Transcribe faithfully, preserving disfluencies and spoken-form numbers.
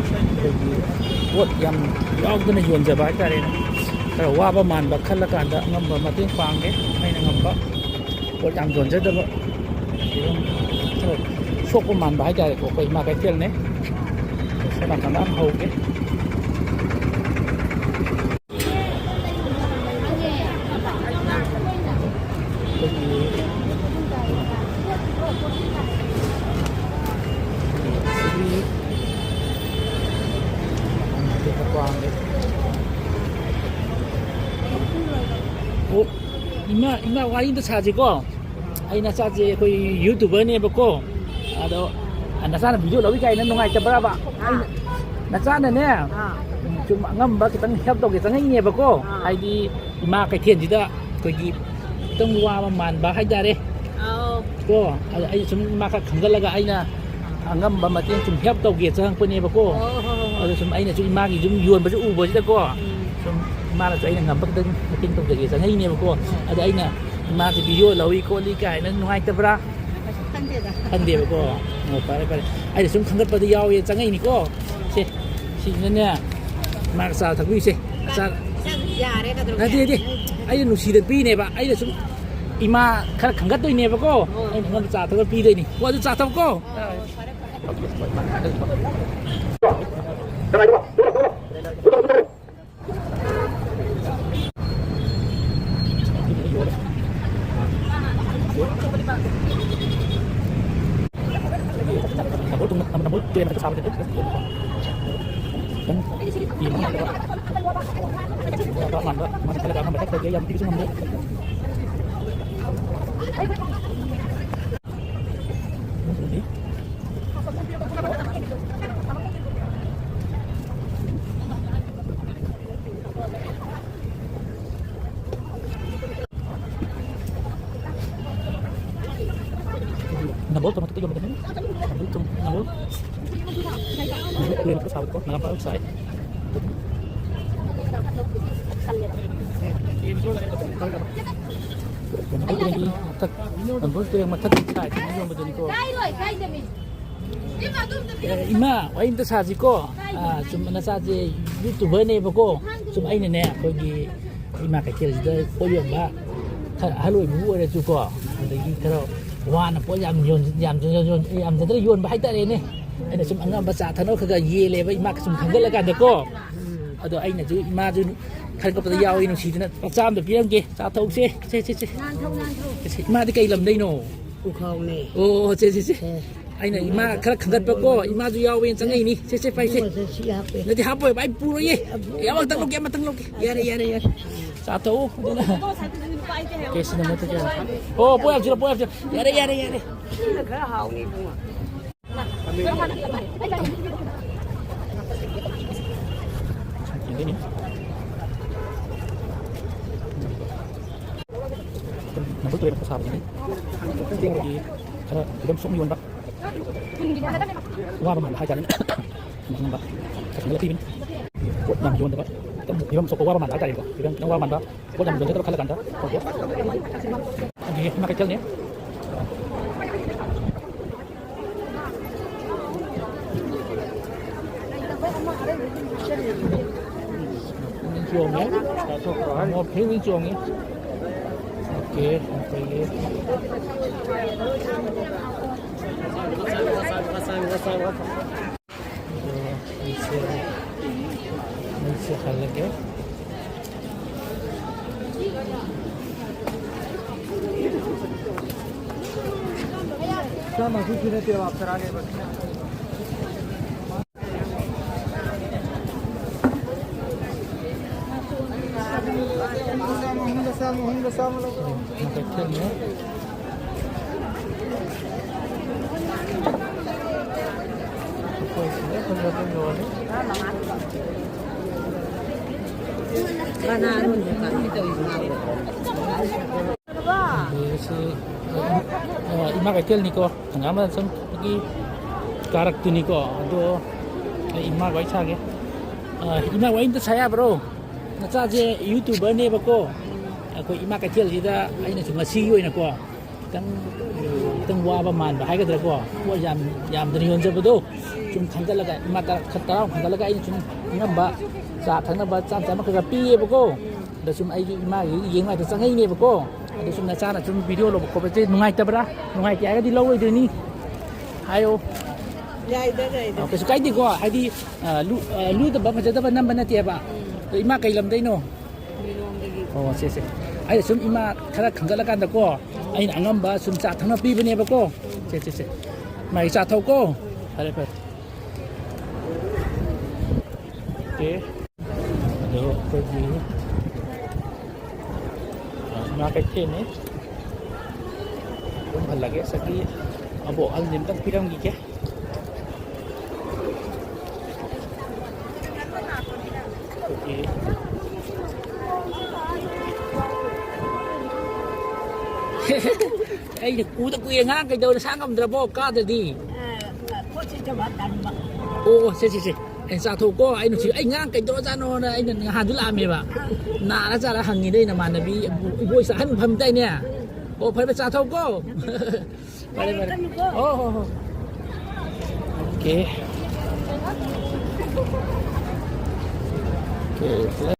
ꯑꯩꯈꯣꯏꯒꯤ ꯄꯣꯠ ꯌꯥꯝ ꯌꯥꯎꯗꯅ ꯌꯣꯟꯖꯕ ꯍꯥꯏꯇꯥꯔꯦꯅꯦ꯫ ꯈꯔ ꯋꯥꯕ ꯃꯥꯟꯕ ꯈꯜꯂꯀꯥꯟꯗ ꯑꯉꯝꯕ ꯃꯇꯦꯡ ꯄꯥꯡꯒꯦ, ꯑꯩꯅ ꯉꯝꯕ꯫ ꯄꯣꯠ ꯌꯥꯝ ꯌꯣꯟꯖꯗꯕ, ꯑꯗꯨꯝ ꯈꯔ ꯁꯣꯛꯄ ꯃꯥꯟꯕ ꯍꯥꯏꯇꯥꯔꯦꯀꯣ꯫ ꯑꯩꯈꯣꯏ ꯏꯃꯥ ꯀꯩꯊꯦꯜꯅꯦ, ꯁꯣꯝ ꯅꯥꯀꯟꯗ ꯑꯃ ꯍꯧꯒꯦ꯫ ꯑꯣ, ꯏꯃꯥ, ꯏꯃꯥ, ꯋꯥꯔꯤ ꯑꯝꯇ ꯁꯥꯁꯤꯀꯣ꯫ ꯑꯩ ꯅꯆꯥꯁꯦ ꯑꯩꯈꯣꯏ YouTuberꯅꯦꯕꯀꯣ, ꯑꯗꯣ ꯅꯆꯥꯅ video ꯂꯧꯏ ꯀꯥꯏꯅ ꯅꯨꯡꯉꯥꯏꯇꯕ꯭ꯔꯕ? ꯑꯩꯅ, ꯅꯆꯥꯅꯅꯦ, ꯑꯥ꯫ ꯁꯨꯝ ꯑꯉꯝꯕ ꯈꯤꯇꯪ help ꯇꯧꯒꯦ ꯆꯪꯉꯛꯏꯅꯦꯕꯀꯣ꯫ ꯑꯥ꯫ ꯍꯥꯏꯗꯤ ꯏꯃꯥ ꯀꯩꯊꯦꯜꯁꯤꯗ ꯑꯩꯈꯣꯏꯒꯤ ꯈꯤꯇꯪ ꯋꯥꯕ ꯃꯥꯟꯕ ꯍꯥꯏꯇꯥꯔꯦ꯫ ꯑꯥꯎ꯫ ꯀꯣ, ꯑꯗ ꯑꯩꯅ ꯁꯨꯝ ꯏꯃꯥ ꯈꯔ ꯈꯪꯒꯠꯂꯒ ꯑꯩꯅ ꯑꯉꯝꯕ ꯃꯇꯦꯡ ꯁꯨꯝ help ꯇꯧꯒꯦ ꯆꯪꯉꯛꯄꯅꯦꯕꯀꯣ꯫ ꯑꯣ, ꯍꯣꯏ, ꯍꯣꯏ, ꯍꯣꯏ꯫ ꯑꯗꯣ ꯁꯨꯝ ꯑꯩꯅꯁꯨ ꯏꯃꯥꯒꯤ ꯁꯨꯝ ꯌꯣꯟꯕꯁꯦ ꯎꯕꯁꯤꯗꯀꯣ, ꯎꯝ꯫ ꯁꯨꯝ ꯏꯃꯥꯅꯁꯨ ꯑꯩꯅ ꯉꯝꯕ ꯈꯤꯇꯪ ꯃꯇꯦꯡ ꯇꯧꯖꯒꯦ ꯆꯪꯉꯛꯏꯅꯦꯕꯀꯣ꯫ ꯎꯝ꯫ ꯑꯗ ꯑꯩꯅ ꯏꯃꯥꯁꯦ video ꯂꯧꯏ ꯈꯣꯠꯂꯤ ꯀꯥꯏꯅ ꯅꯨꯡꯉꯥꯏꯇꯕ꯭ꯔꯥ? ꯀꯩꯁꯨ ꯈꯟꯗꯦꯗ꯫ ꯈꯟꯗꯦꯕꯀꯣ꯫ ꯑꯣ, ꯐꯔꯦ, ꯐꯔꯦ꯫ ꯑꯩꯅ ꯁꯨꯝ ꯈꯟꯒꯠꯄꯗ ꯌꯥꯎꯋꯦ ꯆꯪꯉꯛꯏꯅꯤꯀꯣ꯫ ꯁꯦ, ꯁꯤꯁꯤꯅꯅꯦ, ꯏꯃꯥꯒ ꯆꯥ ꯊꯛꯄꯤꯁꯦ꯫ ꯆꯥ-, ꯆꯥ-, ꯌꯥꯔꯦ, ꯀꯩꯗꯧꯔꯒꯦ? ꯅꯠꯇꯦ, ꯅꯠꯇꯦ꯫ ꯑꯩꯅ ꯅꯨꯡꯁꯤꯗꯅ ꯄꯤꯅꯦꯕ꯫ ꯑꯩꯅ ꯁꯨꯝ ꯏꯃꯥ ꯈꯔ ꯈꯟꯒꯠꯇꯣꯏꯅꯦꯕꯀꯣ꯫ ꯑꯣ꯫ ꯑꯩꯅ ꯈꯟꯒꯠꯄ ꯆꯥ ꯊꯛꯄ ꯄꯤꯗꯣꯏꯅꯤ꯫ ꯀꯣ, ꯑꯗꯨ ꯆꯥ ꯊꯛꯎꯀꯣ꯫ ꯑꯣ, ꯐꯔꯦ, ꯐꯔꯦ꯫ ꯅꯝꯕꯣꯜ ꯇꯣ ꯃꯊꯛꯇ ꯌꯣꯟꯕꯗꯨꯅꯤ꯫ ꯅꯝꯕꯣꯜ ꯇꯣ, ꯅꯝꯕꯣꯜ꯫ ꯅꯝꯕꯣꯜ ꯇꯨꯔꯦꯜ ꯃꯊꯛꯇ ꯁꯥꯕꯀꯣ, ꯅꯒꯥꯝꯄꯥꯜ ꯁꯥꯏ꯫ ꯅꯝꯕꯣꯜ ꯇꯨꯔꯦꯜꯒꯤ ꯃꯊꯛ, ꯅꯝꯕꯣꯜ ꯇꯨꯔꯦꯜ ꯃꯊꯛꯀꯤ ꯁꯥꯏꯠꯇ ꯌꯣꯟꯕꯗꯨꯅꯤꯀꯣ꯫ ꯀꯥꯏꯔꯣꯏ, ꯀꯥꯏꯗꯕꯤ꯫ ꯑꯦ, ꯏꯃꯥ, ꯋꯥꯔꯤ ꯑꯝꯇ ꯁꯥꯁꯤꯀꯣ꯫ ꯑꯥ, ꯁꯨꯝ ꯅꯆꯥꯁꯦ YouTuberꯅꯦꯕꯀꯣ꯫ ꯁꯨꯝ ꯑꯩꯅꯅꯦ, ꯑꯩꯈꯣꯏꯒꯤ ꯏꯃꯥ ꯀꯩꯊꯦꯜꯁꯤꯗ ꯄꯣꯠ ꯌꯣꯟꯕ ꯈꯔ ꯑꯍꯜ ꯑꯣꯏꯕꯕꯨ ꯑꯣꯏꯔꯁꯨꯀꯣ, ꯑꯗꯒꯤ ꯈꯔ ꯋꯥꯅ ꯄꯣꯠ ꯌꯥꯝ ꯌꯣꯟ-, ꯌꯥꯝ ꯌꯣꯟ-, ꯌꯥꯝꯖꯗ꯭ꯔ ꯌꯣꯟꯕ ꯍꯥꯏꯇꯥꯔꯦꯅꯦ꯫ ꯑꯩꯅ ꯁꯨꯝ ꯑꯉꯝꯕ ꯆꯥ ꯊꯛꯅꯕ ꯈꯔ ꯈꯔ ꯌꯦꯜꯂꯦꯕ, ꯏꯃꯥ ꯁꯨꯝ ꯈꯟꯒꯠꯂꯀꯥꯟꯗꯀꯣ꯫ ꯑꯗꯣ ꯑꯩꯅꯁꯨ, ꯏꯃꯥꯁꯨ ꯈꯟꯒꯠꯄꯗ ꯌꯥꯎꯏ, ꯅꯨꯡꯁꯤꯗꯅ ꯃꯆꯥ ꯑꯃꯗ ꯄꯤꯔꯝꯒꯦ, ꯆꯥ ꯊꯛꯁꯦ꯫ ꯁꯦ, ꯁꯦ, ꯁꯦ꯫ ꯉꯥꯟꯊꯧ, ꯉꯥꯟꯊꯧ꯫ ꯁꯦ, ꯏꯃꯥꯗꯤ ꯀꯩ ꯂꯝꯗꯩꯅꯣ? ꯎꯈꯥꯎꯅꯦ꯫ ꯑꯣ, ꯁꯦ, ꯁꯦ, ꯁꯦ꯫ ꯑꯦ꯫ ꯑꯩꯅ ꯏꯃꯥ ꯈꯔ ꯈꯟꯒꯠꯄꯀꯣ, ꯏꯃꯥꯁꯨ ꯌꯥꯎꯋꯦꯅ ꯆꯪꯉꯛꯏꯅꯤ꯫ ꯁꯦ, ꯁꯦ, ꯄꯥꯏꯁꯦ꯫ ꯏꯕꯨꯡꯉꯣꯁꯦ ꯁꯤ ꯍꯥꯞꯄꯦ꯫ ꯅꯠꯇꯦ, ꯍꯥꯞꯄꯣꯏ, ꯑꯩ ꯄꯨꯔꯣꯏꯌꯦ꯫ ꯑꯦ, ꯑꯦ, ꯑꯃꯈꯛꯇꯪ ꯂꯧꯒꯦ, ꯑꯃꯇꯪ ꯂꯧꯒꯦ꯫ ꯌꯥꯔꯦ, ꯌꯥꯔꯦ, ꯌꯥꯔꯦ꯫ ꯆꯥꯊꯣꯛꯎ, ꯑꯗꯨꯅ꯫ ꯀꯦꯁꯤꯅ ꯃꯊꯛ ꯌꯥꯔꯦ꯫ ꯑꯣ, ꯄꯣꯠ ꯌꯥꯝ ꯁꯤꯜꯂꯣ, ꯄꯣꯠ ꯌꯥꯝ ꯁꯤꯜꯂꯣ꯫ ꯌꯥꯔꯦ, ꯌꯥꯔꯦ, ꯌꯥꯔꯦ꯫ ꯁꯤꯅ ꯈꯔ ꯍꯥꯎꯅꯤ, ꯏꯕꯨꯡꯉꯣ꯫ ꯅꯝꯕꯔ ꯇꯔꯦꯠ ꯁꯥꯕꯁꯤꯗꯤ ꯈꯔ ꯐꯤꯕꯝ ꯁꯣꯛꯅ ꯌꯣꯟꯕ꯫ ꯋꯥꯕ ꯃꯥꯟꯕ ꯍꯥꯏꯇꯥꯔꯦꯅꯦ꯫ ꯁꯨꯝ ꯈꯪꯕ ꯀꯁꯇꯃꯔ ꯂꯥꯛꯄꯤꯕꯅꯤ꯫ ꯄꯣꯠ ꯌꯥꯝ ꯌꯣꯟꯗꯕ, ꯈꯤꯇꯪ ꯐꯤꯕꯝ ꯁꯣꯛꯄ, ꯋꯥꯕ ꯃꯥꯟꯕ ꯍꯥꯏꯇꯥꯔꯦꯀꯣ꯫ ꯐꯤꯕꯝ ꯈꯤꯇꯪ ꯋꯥꯕ ꯃꯥꯟꯕ, ꯄꯣꯠ ꯌꯥꯝ ꯌꯣꯟꯖꯗꯕ ꯈꯜꯂ ꯀꯥꯟꯗ ꯇꯧꯕ꯫ ꯑꯗꯨꯒꯤ ꯏꯃꯥ ꯀꯩꯊꯦꯜꯅꯤ꯫ ꯆꯣꯡꯉꯦ꯫ ꯃꯣꯔ ꯐꯤꯜ ꯆꯣꯡꯉꯤ꯫ ꯑꯣꯀꯦ, ꯑꯩꯈꯣꯏꯒꯤ ꯑꯗꯣ ꯑꯩꯁꯦ, ꯑꯩꯁꯦ ꯍꯜꯂꯒꯦ꯫ ꯆꯥꯝꯃ ꯁꯨ ꯁꯨ ꯅꯠꯇꯦꯕ, ꯇꯔꯥꯅꯦꯕ꯫ ꯀꯩꯊꯦꯜꯅꯦ꯫ ꯄꯣꯠ ꯆꯩ ꯐꯖ ꯐꯖꯕ ꯌꯣꯜꯂꯤ꯫ ꯀꯅꯥꯅꯣꯅꯦ ꯀꯔꯤ ꯇꯧꯔꯤꯁꯤꯅ? ꯑꯗꯒꯤ ꯁꯤ, ꯑ, ꯏꯃꯥ ꯀꯩꯊꯦꯜꯅꯤꯀꯣ, ꯍꯪꯒꯥꯝ ꯕꯖꯥꯔ ꯆꯪꯕꯒꯤ ꯀꯥꯔꯛꯇꯨꯅꯤꯀꯣ꯫ ꯑꯗꯣ ꯑꯩ ꯏꯃꯥꯒ ꯋꯥꯔꯤ ꯁꯥꯒꯦ꯫ ꯑ, ꯏꯃꯥ, ꯋꯥꯔꯤ ꯑꯝꯇ ꯁꯥ ꯌꯥꯕ꯭ꯔꯣ? ꯅꯆꯥꯁꯦ YouTuberꯅꯦꯕꯀꯣ꯫ ꯑꯩꯈꯣꯏ ꯏꯃꯥ ꯀꯩꯊꯦꯜꯁꯤꯗ ꯑꯩꯅꯁꯨ ꯉꯁꯤꯒꯤ ꯑꯣꯏꯅꯀꯣ, ꯈꯤꯇꯪ ꯈꯤꯇꯪ ꯋꯥꯕ ꯃꯥꯟꯕ ꯍꯥꯏꯒꯗ꯭ꯔꯥꯀꯣ, ꯄꯣꯠ ꯌꯥꯝ ꯌꯥꯝꯗꯅ ꯌꯣꯟꯖꯕꯗꯣ꯫ ꯁꯨꯝ ꯈꯟꯒꯠꯂꯒ ꯏꯃꯥ ꯇꯔꯥ ꯈꯔ ꯇꯔꯥꯃꯨꯛ ꯈꯟꯒꯠꯂꯒ ꯑꯩꯅ ꯁꯨꯝ ꯑꯉꯝꯕ ꯆꯥ ꯊꯛꯅꯕ ꯆꯥꯝ ꯆꯥꯝꯃ ꯈꯔ ꯈꯔ ꯄꯤꯌꯦꯕꯀꯣ꯫ ꯑꯗ ꯁꯨꯝ ꯑꯩꯒꯤ ꯏꯃꯥꯒꯤ ꯌꯦꯡꯉꯥꯏꯗ ꯆꯪꯉꯛꯏꯅꯦꯕꯀꯣ꯫ ꯑꯗ ꯁꯨꯝ ꯅꯆꯥꯅ ꯁꯨꯝ ꯚꯤꯗꯤꯑꯣ ꯂꯧꯕ ꯈꯣꯠꯄꯁꯦ ꯅꯨꯡꯉꯥꯏꯇꯕ꯭ꯔꯥ? ꯅꯨꯡꯉꯥꯏꯇꯦ ꯍꯥꯏꯔꯒꯗꯤ ꯂꯧꯔꯣꯏꯗꯣꯏꯅꯤ꯫ ꯍꯥꯏꯌꯣ꯫ ꯌꯥꯏꯗ, ꯌꯥꯏꯗ꯫ ꯑ, ꯀꯩꯁꯨ ꯀꯥꯏꯗꯦꯀꯣ꯫ ꯍꯥꯏꯗꯤ, ꯑ, ꯂꯨ-, ꯑ, ꯂꯨꯗꯕ ꯐꯖꯗꯕ ꯅꯝꯕ ꯅꯠꯇꯦꯕ꯫ ꯑꯗꯣ ꯏꯃꯥ ꯀꯩ ꯂꯝꯗꯩꯅꯣ? ꯃꯤꯔꯣꯡꯗꯒꯤ꯫ ꯑꯣ, ꯁꯦ, ꯁꯦ꯫ ꯑꯩꯅ ꯁꯨꯝ ꯏꯃꯥ ꯈꯔ ꯈꯟꯒꯠꯂꯀꯥꯟꯗꯀꯣ, ꯑꯩꯅ ꯑꯉꯝꯕ ꯁꯨꯝ ꯆꯥ ꯊꯛꯅ ꯄꯤꯕꯅꯦꯕꯀꯣ꯫ ꯁꯦ, ꯁꯦ, ꯁꯦ꯫ ꯃꯥꯒꯤ ꯆꯥ ꯊꯛꯎꯀꯣ꯫ ꯐꯔꯦ, ꯐꯔꯦ꯫ ꯑꯣꯀꯦ꯫ ꯑꯗꯣ ꯑꯩꯈꯣꯏꯒꯤ, ꯑ, ꯏꯃꯥ ꯀꯩꯊꯦꯜꯅꯤ꯫ ꯑꯗꯨꯝ ꯍꯜꯂꯒꯦ꯫ ꯉꯁꯥꯏꯒꯤ ꯑꯕꯣꯛ ꯑꯍꯜꯁꯦ ꯑꯝꯇꯪ ꯄꯤꯔꯝꯈꯤꯒꯦ꯫ ꯑꯣꯀꯦ꯫ ꯑꯩꯅ ꯀꯨꯗ ꯀꯨꯏꯔꯦ, ꯉꯔꯥꯡ ꯀꯩꯗꯧꯔꯦ, ꯁꯥ ꯉꯝꯗ꯭ꯔꯕꯣ ꯀꯥꯗꯗꯤ? ꯑꯣ, ꯑꯣ, ꯁꯦ, ꯁꯦ, ꯁꯦ꯫ ꯑꯩ ꯆꯥꯊꯣꯛꯀꯣ꯫ ꯑꯩ ꯅꯨꯡꯁꯤ-, ꯑꯩ ꯉꯔꯥꯡ ꯀꯩꯗꯧꯔꯖꯥꯠꯅꯣꯅ ꯑꯩꯅ ꯅꯍꯥꯟꯁꯨ ꯂꯥꯛꯑꯝꯃꯦꯕ꯫ ꯅꯥꯔ ꯆꯥꯔ ꯍꯪꯉꯤꯗꯣ ꯑꯩ ꯅꯃꯥꯟꯅꯕꯤ ꯏꯕꯣꯏꯁ ꯑꯍꯟ ꯐꯝꯗꯥꯏꯅꯦ꯫ ꯑꯣ, ꯐꯔꯦ, ꯐꯔꯦ, ꯆꯥꯊꯣꯛꯀꯣ꯫ ꯐꯔꯦ, ꯐꯔꯦ꯫ ꯍꯣ, ꯍꯣ, ꯍꯣ꯫ ꯑꯣꯀꯦ꯫ ꯑꯣꯀꯦ꯫